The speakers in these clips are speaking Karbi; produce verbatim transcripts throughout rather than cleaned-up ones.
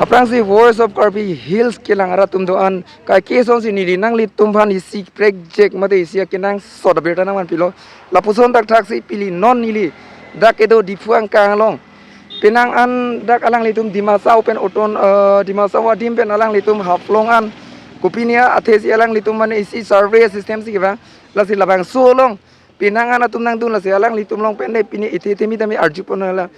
Aphrangsi Voice of Karbi Hills kelang arat atum do-an, kaike asonsi neli nanglitum aphan isi prek jek mate isi akenangsot abirta nangvanpilo. Lapuson thakthak si pili non neli dak kedo Diphu angkang along. Penang an dak alanglitum Dima Hasao pen oton, eh, Dima Hasao adim pen alanglitum Haflong an. Kopine athe si alanglitum mane isi survey system si kevang. Lasi labangso along penang an atum nangdun, lasi alanglitum along pen ne pine ithe ithe mi tame arjupon hala.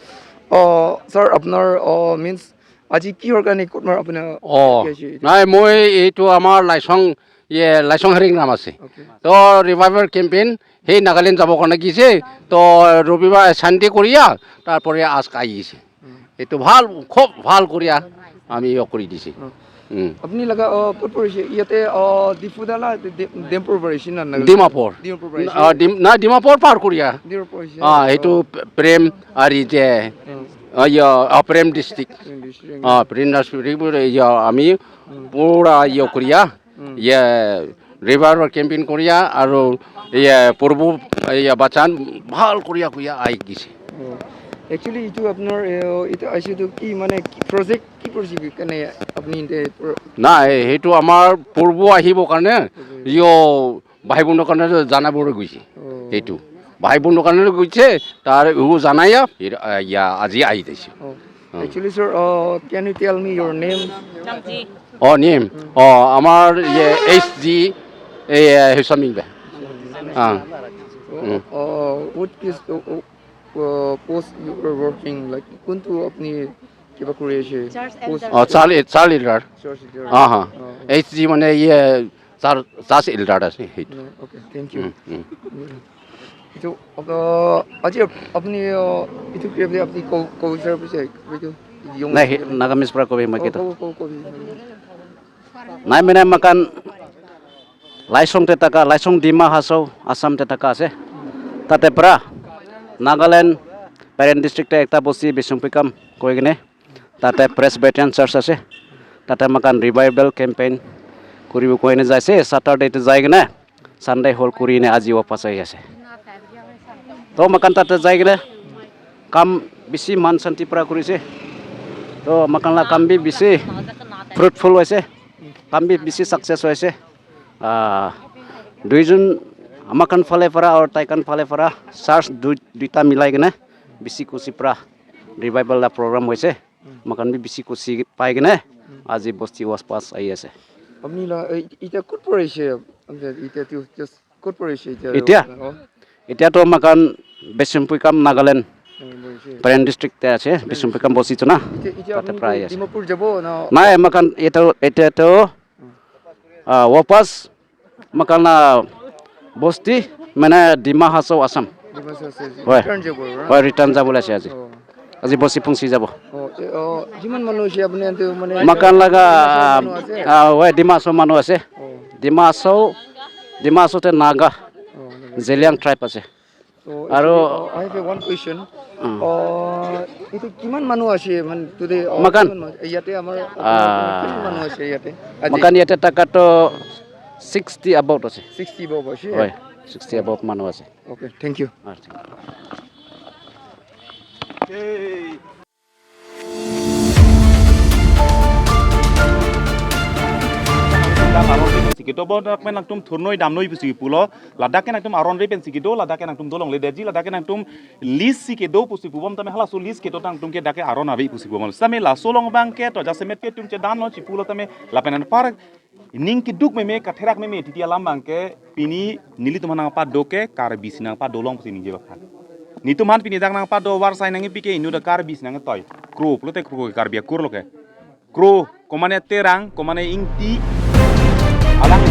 Oh, sir, apnar, oh, means আজি কিহৰ কাৰণে ক'ত মাৰ আপোনাৰ অ, কি আছে এইটো? নাই, মই এইটো আমাৰ লাইচং, ইয়ে, লাইচং হেৰিং নাম আছে। অ'কে। তো ৰিভাইভেল কেম্পেইন সেই নাগালেণ্ড যাব কাৰণে গিছে। তো ৰবিবাৰ, ছানডে কৰিয়া, তারপরে আজ আহিছে। উম। এইটো ভাল, খুব ভাল কৰিয়া আমি ইয়ে কৰি দিছে। উম। উম। আপুনি লগা, অ, ক'ত পৰিছে? ইয়াতে, অ, ডিফু দালা, ডি-, ডি-, ডিমপুৰ পৰিছে না, নাগালেণ্ড? ডিমাপুৰ। ডিমাপুৰ পৰিছে। অ, ডিম-, নাই, ডিমাপুৰ পাৰ কৰিয়া। ডিমাপুৰ পৰিছে। অ, এইটো অ। প্ৰে-, প্ৰেম আৰি যে, উম। অ, ইয়া, অ, প্ৰেম ডিষ্ট্ৰিক্ট। প্ৰেম ডিষ্ট্ৰিক্ট। অ, প্ৰেম ডিষ্ট্ৰিক্ট, ইয়া, আমি উম। পুৰা ইয়ে কৰিয়া। উম। ইয়ে, ৰিভাইভেল কেম্পেইন কৰিয়া আৰু ইয়ে পূৰ্ব ইয়ে বাচান ভাল কৰিয়া কৰিয়া আহি গিছে। অ। একচুৱেলি এইটো আপোনাৰ, এ, এইটো আহিছেতো কি মানে কি প্ৰজেক্ট, কি প্ৰজেক্ট কাৰণে আপুনি এতিয়া প্ৰ- নাই, সেইটো আমাৰ পূৰ্ব আহিব কাৰণে ইয় ভাই বন্ধুৰ কাৰণে জানাবলৈ গৈছে। অ। সেইটো ভাই বন্ধুৰ কাৰণে গৈছে, তাৰ ইও জানাই ইয়া, ইয়া আজি আহি যাইছে। অ। অ। Actually, sir, uh, can you tell me your name? নামজি। অ, নেম? অ, আমাৰ ইয়ে এইচ জি, এই, এ, হিচামিং বে। অ। So, উম। Uh, what is, uh, uh, uh, post you are working, like, কোনটো আপুনি কিবা কৰি আছে? Church post elder। অ, church, church elder. Church elder। অ, হা। অ, অ। এইচ জি মানে ইয়ে চাৰ-, চাৰ্চ এল্ডাৰ আছে সেইটো। No, okay, thank you। উম, উম। এইটো, আহ, আজি আপ-, আপুনি, আহ, এইটো কি বুলি আপুনি ক-, কবিতাৰ পিছে এইটো য়ং নাই, সেই নাগামিজ পৰা কবি মই অ, কেইটা। কব, কব, কবি। Nai mene makan Laisong te taka, Laisong Dima Hasao, Assam te taka ase. Tate pra Nagaland Peren district te ekta bosti Bisungpikam koi kene. Tate Presbyterian Church ase. Tate makan revival campaign kuribo koi kene jaise, Saturday te jai kene. Sunday hall kuri ne aji wapas ahi ase. To makan tate jai kene kam bisi man santi pra kuri se. To makan la kam bi bisi fruitful hoise. Kam bi bisi success hoise. Ah, duijun amakan phale para aur taikan phale para church dui, duita milai kene bisi kusi pra revival la program hoise. Makan bi bisi kusi pai kene aji bosti wapas ahi ase. Apni la, eh, ita kut pore se, ita tu just kut pore se ita. Ita? Oh. Ita to makan Bisungpikam Nagaland. Peren district te ase, Bisungpikam bosti tu na. Ita, ita tate apni pra ahi ase. Dimapur jabo na? Nai, makan ita, ita to, ah, wapas makan la bosti, mane Dima Hasao Assam. Dima Hasao Assam. Hoi. Return jabo, right? Hoi, return jabo la aji. Oh. Aji bosti phungsi jabo. Oh, eh, oh, kiman manu ase apni antu mane? Makan laga, Dima Hasao manu ase? Ah, hoi, Dima Hasao manu ase. Oh. Dima Hasao, Dima Hasao te Naga, oh, Naga. Zeliang tribe ase. So, আৰু actually, uh, I have a one question. উম। Uh, এইটো কিমান মানুহ আছে মানে today, uh, makan? কিমান মানুহ? ইয়াতে আমাৰ, ah, কিমান মানুহ আছে ইয়াতে আজি? Makan ইয়াতে taka to sixty above ase. Sixty above আছে? Hoi, sixty above মানুহ ase. Okay, thank you. Ah, thank you. Sikit to bo dak pen nangtum thurnoi damnoi pusi pulo, ladak ke nangtum aron re pen si kedo, ladak ke nangtum dolongle detji, ladak ke nangtum list si kedo pusi pubom tame halaso list kedo nangtum ke dak ke aron ave pusi pubom. Sitame laso along abang ke to jasemet ke tum chedan lo si pulo tame lapen anpar ning keduk meme katherak meme titi alam abang ke pini nelitum aphan nangpado ke Karbi si nangpado long pusi ningje baphan. Nelitum aphan pini dak nangpado war sai nangpi ke inut ta Karbi si nangtoi. Kro pulote kro ke Karbi akur lo ke. Kro, komane Terang, komane Ingti, alang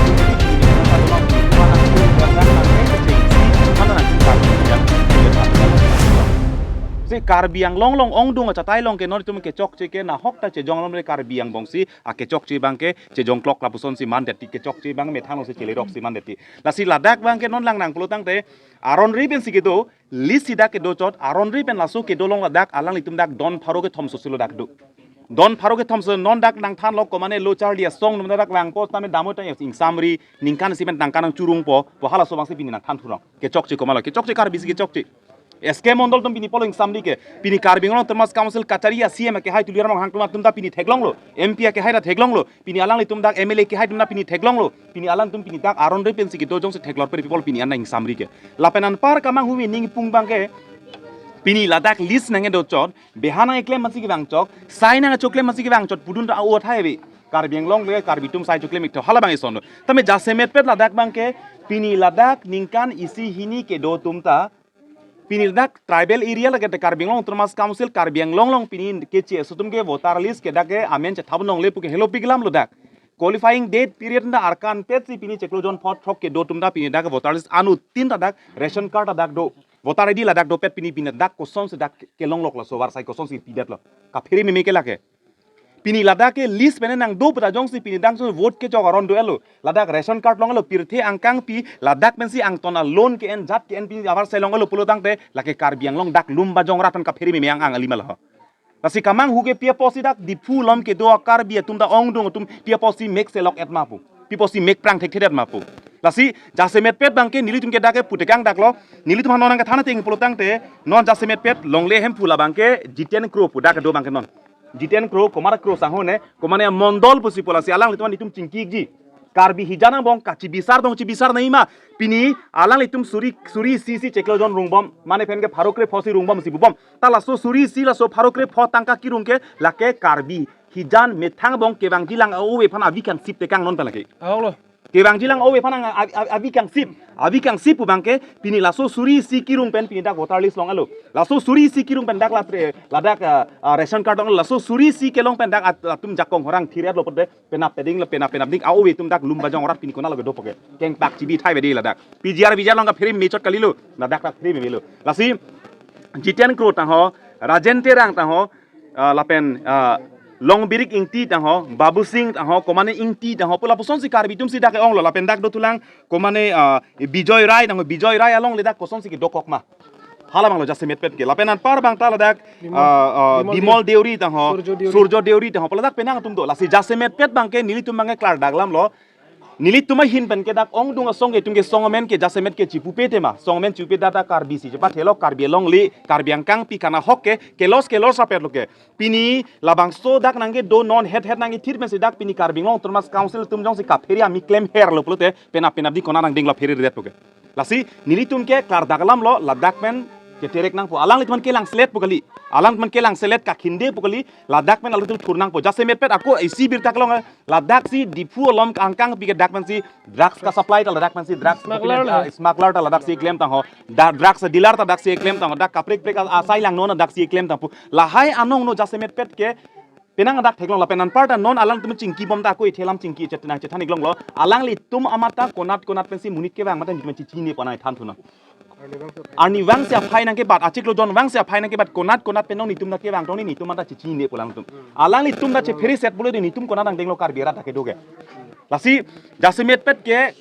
si Karbi Anglong along ongdung achatai along ke nelitum kechokche ke nahok ta chejong alom le Karbi angbong si akechokche abang ke chejong klok lapuson si mandet ti kechokche abang methang along si chelerok si mandet ti. Lasi ladak abang ke non lang nang pulo tangte aron re pen si kedo, list si dak kedo chot, aron re pen laso kedo along ladak alanglitum dak don pharo kethom so silo dak do. Don pharo kethom so non dak nangthan lo komane lo charli asong num dak vangpo tame damo ta ingsam ri ningkan si pen tangka nangchurungpo, po halaso abang si pini nangthan thurong. Kechokche komatlo, kechokche Karbi si kechokche. S K Mondol atum pini pulo ingsamri ke. Pini Karbi Anglong Autonomous Council kachari a C E M akehai Tuliram Ronghang atum, atum ta pini theklonglo. M P akehai ta theklonglo. Pini alanglitum dak M L A akehai atum ta pini theklonglo. Pini alangtum pini dak aron re pensi kedo jongsi theklongpo pu pini an ingsamri ke. Lapen anpar kamanghu mi ning pung abangke, pini ladak lease nangkedo chot, beha nangkeklem masi kevang chot, sai nangchoklem masi kevang chot, pudun ta o thai ave. Karbi Anglong le Karbi atum sai choklem ik tho, hala abang ison. Tame jasemetpet ladak abangke, pini ladak ningkan isi hini kedo atum ta, pini ladak tribal area lake te Karbi Anglong Autonomous Council, Karbi Anglong along pini keche aso atum ke voter list ke dak ke amen chethap longle pu ke helo pik alam lo dak. Qualifying date period ta arkan petsi pini chiklo jon pho throk kedo atum ta pini dak voter list anuttin ta dak ration card ta dak do. Voter I D ladak dopet pini pini dak kosonsi dak kelonglok laso varsai kosonsi pidetlo. Kaphere meme ke lake. Pini ladak ke list pen nangdo pu ta jongsi pini dang so vote kechok aron do-etlo. Ladak ration card longlo, pirthe angkangpi, ladak pensi angton a loan ke-en jat ke-en pini avarsai longlo pulo tangte, lake Karbi Anglong dak lum bajong rat pen kaphere meme ang ang alima lo. Lasi kamanghu ke pi apotsi dak Diphu along kedo a Karbi atum ta ongdung atum pi apotsi mek selok-et ma pu. Pi apotsi mek prang thekthedet ma pu. Lasi jasemetpet abangke nelitum ke dak ke putekang daklo. Nelitum ha non nangkethan ateng pulo tangte, non jasemetpet longle Hemphu la abangke Jiten Kro pu dak kedo abangke non. Jiten Kro, Komar Kro sangho ne, komane mondol pusi pu, lasi alanglitum nelitum chingkiji. Karbi hijan angbong kachibisar dong chibisar nangji ma. Pini alanglitum suri suri isi si chiklo jon rungbom, mane pen ke pharo kre pho si rungbomsi pubom. Ta laso suri isi laso pharo kre pho tangka kerung ke lake Karbi hijan methang angbong kevangjilang a-ove aphan avi kangsip tekang non pen lake. Ahok lo. Kevangjilang a-ove aphan ang a- a- avi kangsip. Avi kangsip pu abangke pini laso suri isi kerung pen pini dak voter list longlo. Laso suri isi kerung pen dak latre ladak ah, ah, ration card longlo. Laso suri isi kelong pen dak at- atum jakong horang thir-etlo pote penap peding lo penap penap ding a-ove atum dak lum bajong rat pini konat lo kedo pu ke. Kengpak chibi thai bedi ladak. P G R V G R along kaphere mechot kalilo. Ladak kaphere meme lo. Lasi Jiten Kro tangho, Rajen Terang tangho, ah, lapen ah, Longbirik Ingti tangho, Babu Singh tangho, Komane Ingti tangho, pu lapusonsi Karbi atumsi dak ke-onglo, lapen dak dotulang, komane ah, Bijoy Rai tangho, Bijoy Rai alongle dak kosonsi kedokok ma. Hala abang lo jasemetpet ke. Lapen anpar abang ta ladak Bimal, ah, ah, Bimal Bimal Deuri. Deuri tangho, Surjo Deuri. Surjo Deuri tangho, pu ladak penang atum do. Lasi jasemetpet abangke nelitum abangke klardak alam lo. Nelitum ahin pen ke dak ongdung asong ke atum ke song amen ke jasemet ke chipupe tema. Song amen chipupe data Karbi si chepathelok, Karbi alongle, Karbi angkangpi kana hok ke kelos kelos rapetlo ke. Pini labangso dak nangkedo non het het nangkethir pensi dak pini Karbi Anglong Autonomous Council atum jongsi kaphere ami klemherlo pulote penap penap di konat nangdinglo phere det pu ke. Lasi nelitum ke klardak alam lo, ladak pen keterek nangpo. Alanglitum aphan kelangselet pu kali. Alanglitum aphan kelangselet kakhinde pu kali. Ladak pen alanglitum thur nangpo. Jasemetpet ako isi birta kelong, ladak si Diphu along angkangpi ke dak pensi drugs ka-supply ta ladak pensi drugs Smuggler ah, lo. Smuggler ta ladak si klem tangho. Da drugs dealer ta dak si klem tangho. Dak kaprek prek asai langno na dak si klem tangpo. Lahai anong no jasemetpet ke penang dak theklong lapen anpar ta non alangtum chingkibom ta ako ithelam chingki chet nangchethan iklong lo. Alanglitum amat ta konat konat pensi monit kevang amat ta nelitum chichini pona than thuna. Arnivang si aphai nangkebat, achiklo jon vang si aphai nangkebat, konat konat pen non nelitum ta kevang tong ni nelitum amat ta chichini pu alangtum. Alanglitum ta chephere set pulo di nelitum konat nangdinglo Karbi arat ta kedo ke. Lasi jasemetpet ke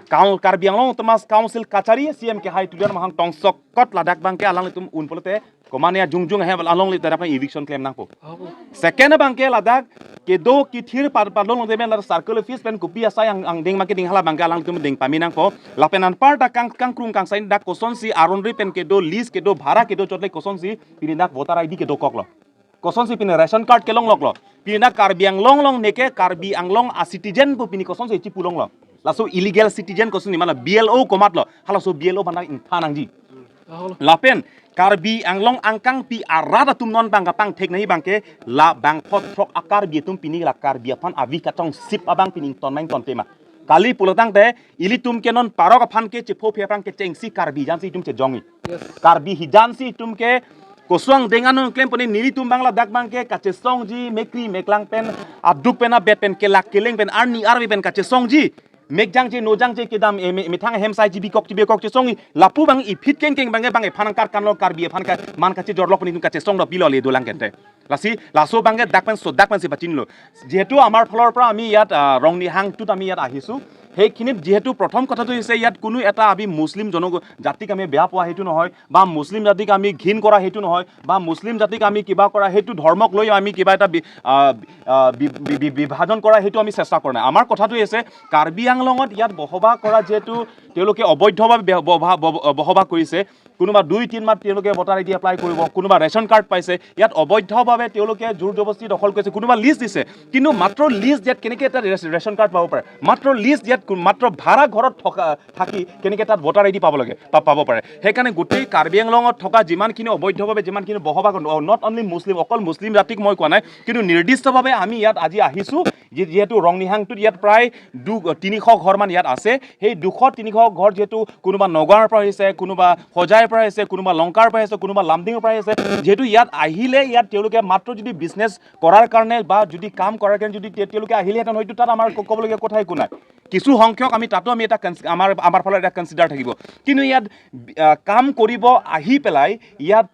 Kau- Karbi Anglong Autonomous Council kachari C M kehai Tuliram Ronghang tongsokot ladak abangke alanglitum un pulote komane ajungjung ahem alongle ta dak eviction klem nangpo. Ahok lo. Second abangke ladak kedo kethir pad- padon longte men ladak circle office pen kopi asai ang- angdeng abangke ding hala abangke alanglitum ding pame nangpo. Lapen anpar dak kang- kangkrung kangsai dak kosonsi aron ri pen kedo list kedo bhara kedo chotle kosonsi pini dak voter I D kedokoklo. Kosonsi pini ration card kelongloklo. Pini dak Karbi Anglong along neke Karbi Anglong a citizen pu pini kosonsi chipulonglo. Laso illegal citizen kosonsi mane B L O komatlo. Halaso B L O aphan ingthan nangji. Ahok lo. Lapen Karbi Anglong angkangpi arat atum non abang kapangthek nangji abangke labang pho throk a Karbi atum pini la Karbi aphan avi kachongsip abang pini ington ma ington tema. Kali pulo tangte ilitum ke non parok aphan ke chepho phe aphrang kechengsi Karbi hijan si itum chejongji. Yes. Karbi hijan si itum ke koson angdeng anong klem pone nelitum abang ladak abangke kachesongji mekri meklang pen aduk pen abet pen kelak keleng pen arni arve pen kachesongji. Mek jangje no jangje kedam eh, me- methang hem sai chibikok chibikok chesongji. Lapu abang iphit kengkeng abangke abang ephan angkar kanlo Karbi ephan ka man kachejorlok pon itum kachesong do pilo le dolang kente. Lasi laso abangke dak pen so dak pensi pachinilo. Jihetu amar pholor pra ami yat ah, Rongnihang tut ami yat ahisu. He khinit jihetu prothom kotha tu ise yat kunu eta abi Muslim jono jatik ami beha poa hetu nohoi, ba Muslim jatik ami ঘিণ কৰা hetu nohoi, ba Muslim jatik ami kiba kora hetu dhormok loi ami kiba eta bi- ah, ah, bi- bi- bi- বিভাজন কৰা hetu ami চেষ্টা কৰা নাই। আমাৰ কথাটো হৈছে কাৰ্বি আংলঙত ইয়াত বসবাস কৰা যিহেতু তেওঁলোকে অবৈধভাৱে বে- বসা- ব- বসবাস কৰিছে, কোনোবা দুই তিন মাহ তেওঁলোকে ভোটাৰ আই ডি এপ্লাই কৰিব, কোনোবা ৰেচন কাৰ্ড পাইছে, ইয়াত অবৈধভাৱে তেওঁলোকে জোৰ জবৰদস্তি দখল কৰিছে, কোনোবা লিজ দিছে, কিন্তু মাত্ৰ লিজ দিয়াত কেনেকে এটা ৰেচ- ৰেচন কাৰ্ড পাব পাৰে? মাত্ৰ লিজ দিয়াত কো- মাত্ৰ ভাড়া ঘৰত থকা থাকি কেনেকে তাত ভোটাৰ আই ডি পাব লাগে, পা- পাব পাৰে? সেইকাৰণে গোটেই কাৰ্বি আংলঙত থকা যিমানখিনি অবৈধভাৱে যিমানখিনি বসবাস, not only মুছলিম, অকল মুছলিম জাতিক মই কোৱা নাই, কিন্তু নিৰ্দিষ্টভাৱে আমি ইয়াত আজি আহিছোঁ, যি- যিহেতু ৰংনিহাংটোত ইয়াত প্ৰায় দু তিনিশ ঘৰমান ইয়াত আছে। সেই দুশ তিনিশ ঘৰ যিহেতু কোনোবা নগাঁৱৰ পৰা আহিছে, কোনোবা হোজাইৰ পৰা আহিছে, কোনোবা লংকাৰ পৰা আহিছে, কোনোবা লামডিঙৰ পৰা আহিছে। যিহেতু ইয়াত আহিলে ইয়াত তেওঁলোকে মাত্ৰ যদি বিজনেছ কৰাৰ কাৰণে বা যদি কাম কৰাৰ কাৰণে যদি তে- তেওঁলোকে আহিলেহেঁতেন, হয়তো তাত আমাৰ ক- ক'বলগীয়া কথা একো নাই। কিছু সংখ্যক আমি তাতো আমি এটা কনচি- আমাৰ আমাৰ ফালে এটা কনচিডাৰ থাকিব। কিন্তু ইয়াত আহ, কাম কৰিব আহি পেলাই ইয়াত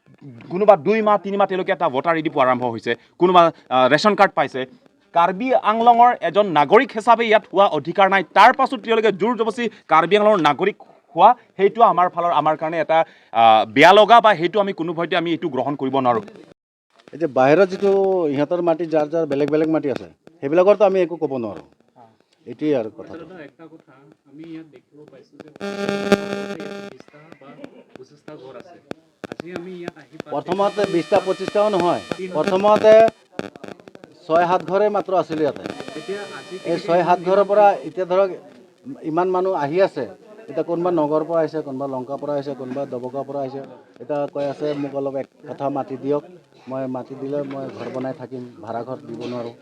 কোনোবা দুই মাহ তিনি মাহ তেওঁলোকে এটা ভোটাৰ আই ডি পোৱা আৰম্ভ হৈছে, কোনোবা আহ, ৰেচন কাৰ্ড পাইছে। কাৰ্বি আংলঙৰ এজন নাগৰিক হিচাপে ইয়াত হোৱা অধিকাৰ নাই, তাৰ পাছত তেওঁলোকে জোৰ জবৰদস্তি কাৰ্বি আংলঙৰ নাগৰিক হোৱা, সেইটো আমাৰ ফালৰ আমাৰ কাৰণে এটা আহ, বেয়া লগা বা সেইটো আমি কোনোপধ্যে আমি এইটো গ্ৰহণ কৰিব নোৱাৰোঁ। এতিয়া বাহিৰত যিটো ইহঁতৰ মাটি, যাৰ যাৰ বেলেগ বেলেগ মাটি আছে, সেইবিলাকৰতো আমি একো ক'ব নোৱাৰোঁ। এইটোৱেই আৰু কথা। দাদা, এটা কথা আমি ইয়াত দেখিব পাইছো যে ইয়াত বিশটা বা পঁচিশটা ঘৰ আছে। আজি আমি ইয়াত আহি পাতে প্ৰথমতে বিশটা পঁচিশটাও নহয়, প্ৰথমতে ছয় সাত ঘৰে মাত্ৰ আছিলে ইয়াতে। এতিয়া আজি এই ছয় সাত ঘৰৰ পৰা এতিয়া ধৰক ইমান মানুহ আহি আছে। এতিয়া কোনোবা নগৰ পৰা আহিছে, কোনোবা লংকা পৰা আহিছে, কোনোবা ডবকা পৰা আহিছে। এতিয়া কৈ আছে, "মোক অলপ এক কঠা মাটি দিয়ক, মই মাটি দিলে মই ঘৰ বনাই থাকিম, ভাড়া ঘৰ দিব নোৱাৰোঁ,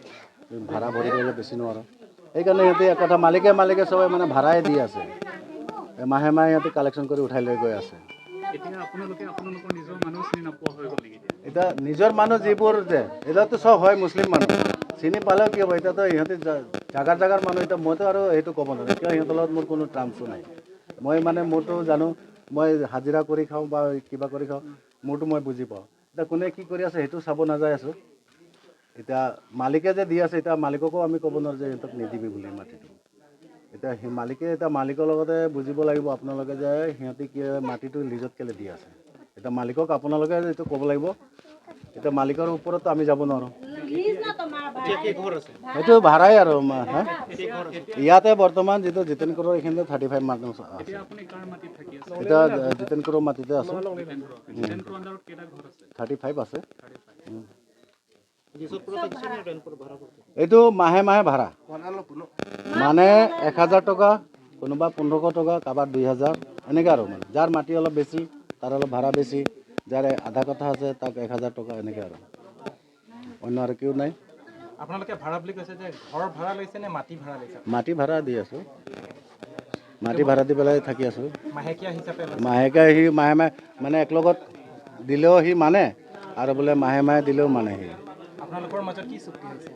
ভাড়া ভৰি দিলে বেছি নোৱাৰোঁ।" সেইকাৰণে সিহঁতে এক কঠা মালিকে মালিকে সবে মানে ভাড়াই দি আছে। এই মাহে মাহে সিহঁতে কালেকশ্যন কৰি উঠাই লৈ গৈ আছে। এতিয়া আপোনালোকে আপোনালোকৰ নিজৰ মানুহ চিনি নোপোৱা হৈ গ'ল নেকি এতিয়া? এতিয়া নিজৰ মানুহ যিবোৰ যে, এতিয়াতো চব হয় মুছলিম মানুহ, চিনি পালেও কি হ'ব? এতিয়াতো সিহঁতে জা- জাগাৰ জাগাৰ মানুহ। এতিয়া মইতো আৰু সেইটো ক'ব নোৱাৰোঁ, কিয় সিহঁতৰ লগত মোৰ কোনো টাৰ্মছো নাই। মই মানে মোৰতো জানো, মই হাজিৰা কৰি খাওঁ বা কিবা কৰি খাওঁ, মোৰতো মই বুজি পাওঁ। এতিয়া কোনে কি কৰি আছে সেইটো চাব নাযায় আছোঁ। এতিয়া মালিকে যে দি আছে, এতিয়া মালিককো আমি ক'ব নোৱাৰোঁ যে সিহঁতক নিদিবি বুলি মাটিটো। এতিয়া সেই মালিকে, এতিয়া মালিকৰ লগতে বুজিব লাগিব আপোনালোকে যে সিহঁতে কি মাটিটো লিজত কেলে দি আছে। এতিয়া মালিকক আপোনালোকে এইটো ক'ব লাগিব। এতিয়া মালিকৰ ওপৰততো আমি যাব নোৱাৰোঁ। Lease na to ma ba. এইটো ভাড়াই আৰু মা- হা? ইয়াতে বৰ্তমান যিটো জিতেন কৰৰ এইখিনিতে থাৰ্টি ফাইভ মানুহ আছে। এতিয়া আপুনি কাৰ মাটিত থাকি আছে? এতিয়া জিতেন কৰৰ মাটিতে আছোঁ। জিতেন কৰৰ আণ্ডাৰত কেইটা ঘৰ আছে? থাৰ্টি ফাইভ আছে। Thirty five. এইটো মাহে মাহে ভাড়া, মানে এক হাজাৰ টকা, কোনোবা পোন্ধৰশ টকা, কাৰোবাৰ দুই হাজাৰ, এনেকৈ আৰু মানে যাৰ মাটি অলপ বেছি তাৰ অলপ ভাড়া বেছি, যাৰ আধা কঠা আছে তাক এক হাজাৰ টকা, এনেকৈ আৰু অন্য আৰু কিয় নাই। আপোনালোকে ভাড়া বুলি কৈছে যে ঘৰ ভাড়া লৈছে নে মাটি ভাড়া লৈছে? মাটি ভাড়া দি আছোঁ, মাটি ভাড়া দি পেলাই থাকি আছোঁ। মাহেকীয়া হিচাপে লৈছে? মাহেকীয়া সি মাহে মাহে মানে এক লগত দিলেও সি মানে, আৰু বোলে মাহে মাহে দিলেও মানে সি। আপোনালোকৰ মাজত কি চুক্তি হৈছে?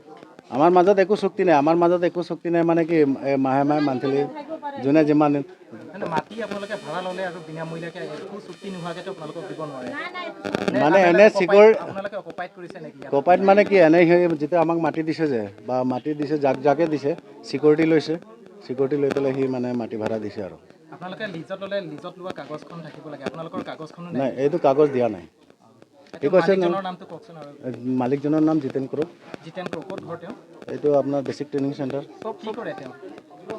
আমাৰ মাজত একো চুক্তি নাই। আমাৰ মাজত একো চুক্তি নাই মানে কি, এ, মাহে মাহে মান্থলি যোনে যিমান দিন। মানে মাটি আপোনালোকে ভাড়া ল'লে আৰু বিনামূলীয়াকৈ একো চুক্তি নোহোৱাকেতো আপোনালোকক দিব নোৱাৰে? মানে এনে চিকিউৰ আপোনালোকে অকুপাইড কৰিছে নেকি ইয়াত? কপাইত মানে কি, এনে সি যেতিয়া আমাক মাটি দিছে যে, বা মাটি দিছে, যাক যাকে দিছে, চিকিউৰিটি লৈছে। চিকিউৰিটি লৈ পেলাই সি মানে মাটি ভাড়া দিছে আৰু। আপোনালোকে লিজত ল'লে লিজত লোৱা কাগজখন থাকিব লাগে, আপোনালোকৰ কাগজখনো নাই? নাই, এইটো কাগজ দিয়া নাই। এতিয়া কৈছে ন- মালিকজনৰ নামটো কওকচোন আৰু। মালিকজনৰ নাম জিতেন কৰো। জিতেন কৰো, ক'ত ঘৰ তেওঁ? এইটো আপোনাৰ বেচিক ট্ৰেইনিং চেণ্টাৰ। কি কৰে তেওঁ?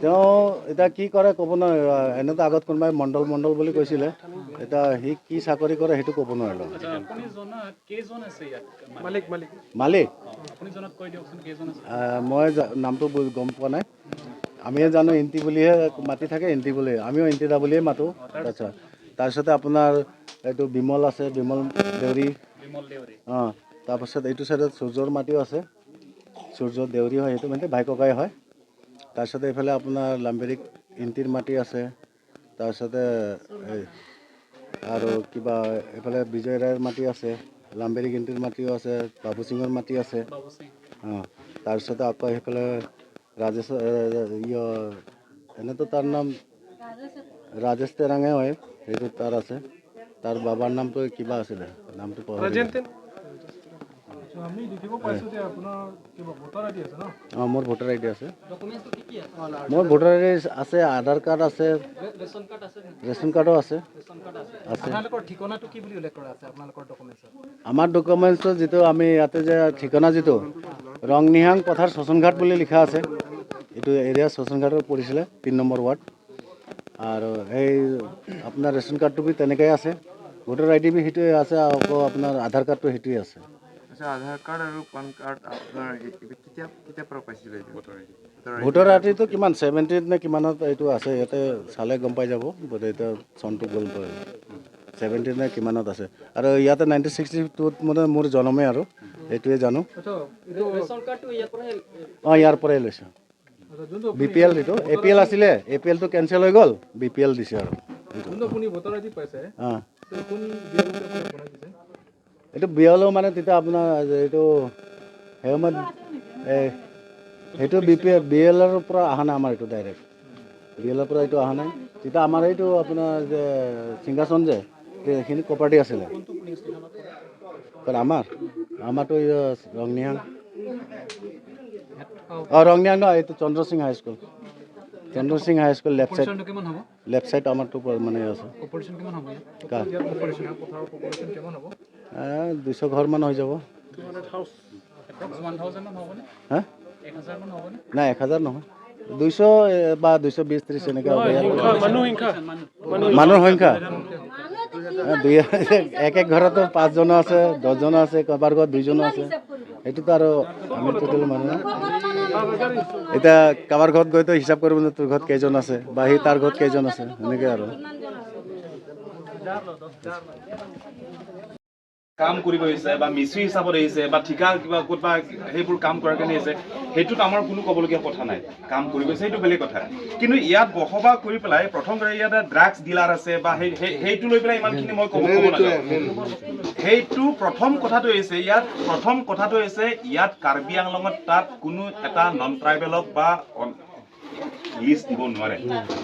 তেওঁ এতিয়া কি কৰে ক'ব নোৱাৰে। এনেতো আগত কোনোবাই মণ্ডল মণ্ডল বুলি কৈছিলে, এতিয়া সি কি চাকৰি কৰে সেইটো ক'ব নোৱাৰিলোঁ। আচ্ছা, আপুনি জনাত কেইজন আছে ইয়াত? মালিক মালিক মালিক, আপুনি জনাত কৈ দিয়কচোন কেইজন আছে? আহ, মই জা- নামটো বু- গম পোৱা নাই। আমিয়ে জানো ইণ্টি বুলিহে মাতি থাকে, ইণ্টি বুলি, আমিও ইণ্টি দা বুলিয়ে মাতো। আচ্ছা, তাৰপিছতে আপোনাৰ এইটো বিমল আছে, বিমল দেউৰী। বিমল দেউৰী। অঁ, তাৰপাছত এইটো চাইডত সূৰ্যৰ মাটিও আছে, সূৰ্য দেউৰী হয়, সেইটো মানে ভাই ককাই হয়। তাৰপিছতে এইফালে আপোনাৰ লাম্বেৰিক ইণ্টিৰ মাটি আছে, তাৰপিছতে এই আৰু কিবা এইফালে বিজয় ৰায়ৰ মাটি আছে, লাম্বেৰিক ইণ্টিৰ মাটিও আছে, বাবু সিঙৰ মাটি আছে। বাবু সিং। অ, তাৰপিছতে আকৌ সেইফালে ৰাজেশ, এ, ইয়, এনেতো তাৰ নাম ৰাজেশ তেৰাঙে হয়, সেইটো তাৰ আছে। তাৰ বাবাৰ নামটো কিবা আছিলে, নামটো পাহৰি ৰাজেন গ'লো। তেন আমি দেখিব পাইছো যে আপোনাৰ কিবা ভোটাৰ আই ডি আছে ন? অ, মোৰ ভোটাৰ আই ডি আছে। মোৰ ভোটাৰ আই ডি আছে, আধাৰ কাৰ্ড আছে, ৰেচন কাৰ্ডো আছে। আছে। আপোনালোকৰ ঠিকনাটো কি বুলি উল্লেখ কৰা আছে আপোনালোকৰ ডকুমেণ্টছত? আমাৰ ডকুমেণ্টছত যিটো আমি ইয়াতে যে ঠিকনা যিটো ৰংনিহাং পথাৰ শোষণঘাট বুলি লিখা আছে, এইটো এৰিয়া শোষণঘাটত পৰিছিলে, তিনি নম্বৰ ৱাৰ্ড। আৰু সেই আপোনাৰ ৰেচন কাৰ্ডটো বি তেনেকৈ আছে। ভোটাৰ আই ডি বি সেইটোৱে আছে, আকৌ আপোনাৰ আধাৰ কাৰ্ডটো সেইটোৱে আছে। আচ্ছা, আধাৰ কাৰ্ড আৰু পান কাৰ্ড আপোনাৰ এই, এই কেতিয়া, কেতিয়াৰ পৰা পাইছিলে এইটো? Voter I D. Voter I ditto কিমান, ছেভেণ্টিন নে কিমানত এইটো আছে, ইয়াতে চালে গম পাই যাব, বোধহয় এতিয়া চনটো গম পাই। ছেভেণ্টিন নে কিমানত আছে। আৰু ইয়াতে নাইনটিন ছিক্সটি টুত মানে মোৰ জন্মে আৰু, এইটোৱে জানো। আচ্ছা, এইটো ৰেচন কাৰ্ডটো ইয়াৰ পৰাহে? অ, ইয়াৰ পৰাই লৈছো। আচ্ছা, যোনটো আপুনি বি পি এল এইটো, voter A P L I D আছিলে, এ পি এলটো কেঞ্চেল হৈ গ'ল, বি পি এল দিছে আৰু। যোনটো আপুনি ভোটাৰ আই ডি পাইছে, অ। এইটো কোন বিভাগত আপুনি বনাই দিছে? এইটো বি এল অ' মানে তেতিয়া আপোনাৰ যে এইটো সেই সময়ত, এই, সেইটো B P L, B L অ'ৰ পৰা অহা নাই আমাৰ এইটো ডাইৰেক্ট। বি এল অ'ৰ পৰা এইটো অহা নাই। তেতিয়া আমাৰ এইটো আপোনাৰ যে সিংহাসন যে, এইখিনি ক'ৰ পাৰ্টি আছিলে? কোনটো পুলিং ষ্টেচনত পৰে? ক'ত আমাৰ? আমাৰতো এই ৰংনিহাং। অ, ৰংনিহাং নহয়, এইটো Chandra Singh high school. Chandra Singh high school left side. পজিশ্যনটো কিমান হ'ব? লেফ্ট চাইড আমাৰতো প-, মানে আছে। পপুলেশ্যন কিমান হ'ব ইয়াত? কাৰ? ইয়াত পপুলেশ্যন, পথাৰৰ পপুলেশ্যন কিমান হ'ব? এ, দুইশ ঘৰ মান হৈ যাব। Two hundred house. Approx one thousand মান হ'বনে? হা? এক হাজাৰ মান হ'বনে? নাই, এক হাজাৰ নহয়। দুইশ, এ, বা দুইশ বিশ ত্ৰিশ এনেকে হ'ব ইয়াত। সংখ্যা, মানুহ সংখ্যা। মানুহ সংখ্যা? এ, দুই, এক এক ঘৰতো পাঁচজন আছে, দহজন আছে, কাৰোবাৰ ঘৰত দুইজন আছে। এইটোতো আৰু আমি টোটেল মানুহ। এতিয়া কাৰোবাৰ ঘৰত গৈ তো হিচাপ কৰিব ন, তোৰ ঘৰত কেইজন আছে বা সি তাৰ ঘৰত কেইজন আছে, এনেকে আৰু। কাম কৰিব আহিছে বা মিস্ত্ৰী হিচাপত আহিছে বা ঠিকা কিবা ক'তবা সেইবোৰ কাম কৰাৰ কাৰণে আহিছে, সেইটোত আমাৰ কোনো ক'বলগীয়া কথা নাই। কাম কৰিব আহিছে, সেইটো বেলেগ কথা। কিন্তু ইয়াত বসবাস কৰি পেলাই প্ৰথম কথা ইয়াত ড্ৰাগছ ডিলাৰ আছে বা সেই, সেই, সেইটো লৈ পেলাই ইমানখিনি মই ক'ব, ক'ব নাযাওঁ। সেইটো প্ৰথম কথাটো হৈছে, ইয়াত প্ৰথম কথাটো হৈছে, ইয়াত কাৰ্বি আংলঙত তাত কোনো এটা নন ট্ৰাইবেলক বা অন-, লিজ দিব নোৱাৰে।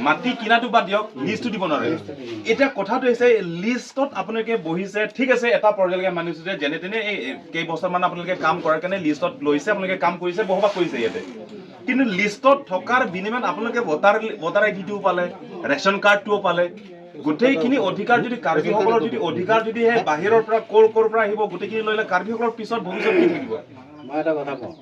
মাটি কিনাটো বাদ দিয়ক, লিজটো দিব নোৱাৰে। এতিয়া কথাটো হৈছে, লিষ্টত আপোনালোকে বহিছে, ঠিক আছে, এটা পৰ্যায়লৈকে মানিছো যে যেনে তেনে এই, এই কেইবছৰমান আপোনালোকে কাম কৰাৰ কাৰণে লিষ্টত লৈছে, আপোনালোকে কাম কৰিছে, বসবাস কৰিছে ইয়াতে। কিন্তু লিষ্টত থকাৰ বিনিময়ত আপোনালোকে ভোটাৰ, ভোটাৰ আই ডিটোও পালে, ৰেচন কাৰ্ডটোও পালে, গোটেইখিনি অধিকাৰ যদি কাৰ্বিসকলৰ যদি অধিকাৰ যদি সেই বাহিৰৰ পৰা ক'ৰ, ক'ৰ পৰা আহিব, গোটেইখিনি লৈ ল'লে কাৰ্বিসকলৰ পিছত ভৱিষ্যত কি থাকিব? মই এটা কথা কওঁ,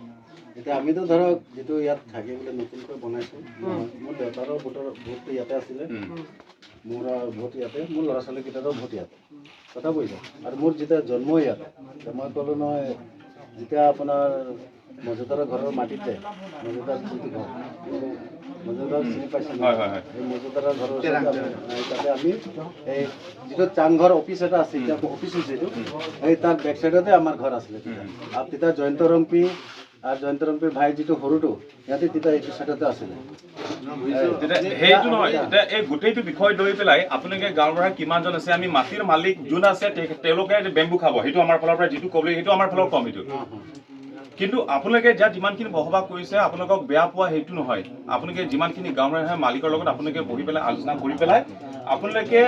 এতিয়া আমিতো ধৰক যিটো ইয়াত থাকি বোলে নতুনকৈ বনাইছো, উম। মোৰ দেউতাৰো ভোটৰ, ভোটটো ইয়াতে আছিলে, উম। মোৰ ভোট ইয়াতে, মোৰ ল'ৰা ছোৱালীকেইটাৰো ভোট ইয়াতে। কথা বুজিছে? আৰু মোৰ যেতিয়া জন্ম ইয়াতে, তে মই ক'লো নহয়, যেতিয়া আপোনাৰ মজুমদাৰৰ ঘৰৰ মাটিত যায়, মজুমদাৰ যিটো ঘৰ, মজুমদাৰ চিনি পাইছে ন? হয়, হয়, হয়। এই মজুমদাৰৰ ঘৰৰ ওচৰতে আমি, তাতে আমি এই যিটো চাংঘৰ অফিচ এটা আছে, এতিয়া অফিচ হৈছে এইটো, এই তাৰ বেক চাইডতে আমাৰ ঘৰ আছিলে তেতিয়া। আৰু তেতিয়া জয়ন্ত ৰংপী আৰু জয়ন্ত ৰংপীৰ ভাই যিটো সৰুটো, সিহঁতে তেতিয়া এইটো চাইডতে আছিলে। তেতিয়া সেইটো নহয়, এতিয়া এই গোটেইটো বিষয় লৈ পেলাই আপোনালোকে গাঁওবুঢ়া কিমানজন আছে, আমি মাটিৰ মালিক যোন আছে, তে-, তেওঁলোকে বেম্বু খাব, সেইটো আমাৰ ফালৰ পৰা যিটো ক'ব লাগে, সেইটো আমাৰ ফালৰ কম সেইটো। কিন্তু আপোনালোকে ইয়াত যিমানখিনি বসবাস কৰিছে, আপোনালোকক বেয়া পোৱা সেইটো নহয়। আপোনালোকে যিমানখিনি গাঁওবুঢ়া মালিকৰ লগত আপোনালোকে বহি পেলাই আলোচনা কৰি পেলাই আপোনালোকে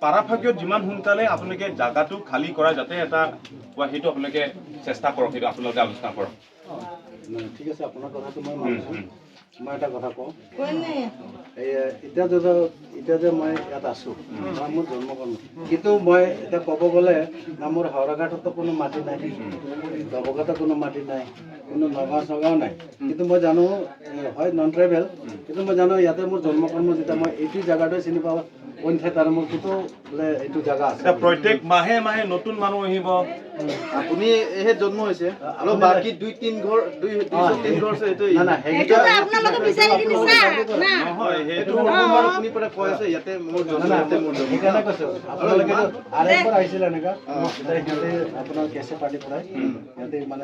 পাৰাভাগত যিমান সোনকালে আপোনালোকে জাগাটো খালী কৰা যাতে এটা পোৱা, সেইটো আপোনালোকে চেষ্টা কৰক, সেইটো আপোনালোকে আলোচনা কৰক। নাই, ঠিক আছে, আপোনাৰ কথাটো মই উম, মানিছো। উম। মই এটা কথা কওঁ। এই, এতিয়া যে, এতিয়া যে মই ইয়াত আছো, উম। মই মোৰ জন্ম কৰ্ম। কিন্তু মই এতিয়া ক'ব গ'লে, না মোৰ হাওৰাঘাটতো কোনো মাটি নাই, উম। দবকাতো কোনো মাটি নাই, কোনো নগাঁও চগাঁও নাই। উম। কিন্তু মই জানো, এ, হয় নন ট্ৰাইবেল, উম। কিন্তু মই জানো ইয়াতে মোৰ জন্ম কৰ্ম যেতিয়া মই এইটো জাগাটোৱে চিনি পাওঁ, কোন ঠাইত আৰু মোৰ ক'তো বোলে এইটো জাগা আছে। এতিয়া প্ৰত্যেক মাহে মাহে নতুন মানুহ আহিব। আপুনি এইহে জন্ম হৈছে, আৰু আপুনি বাকী দুই তিন ঘৰ, দুই, দুই অ, তিন ঘৰ আছে, এইটো না, না, সেইটো এইটো আপোনালোকে বিচাৰি কিনি চাওক না। নহয়, সেইটো এইটো মই অ। শুনি পেলাই কৈ আছে, ইয়াতে মোৰ জন্ম, না, না, ইয়াতে মোৰ জন্ম। সেইকাৰণে কৈছো, আপোনালোকে আৰু একবাৰ আহিছিলে এনেকা, অ। তেতিয়া সিহঁতে আপোনাৰ কে চি পাৰ্টিৰ পৰাই, উম। সিহঁতে মানে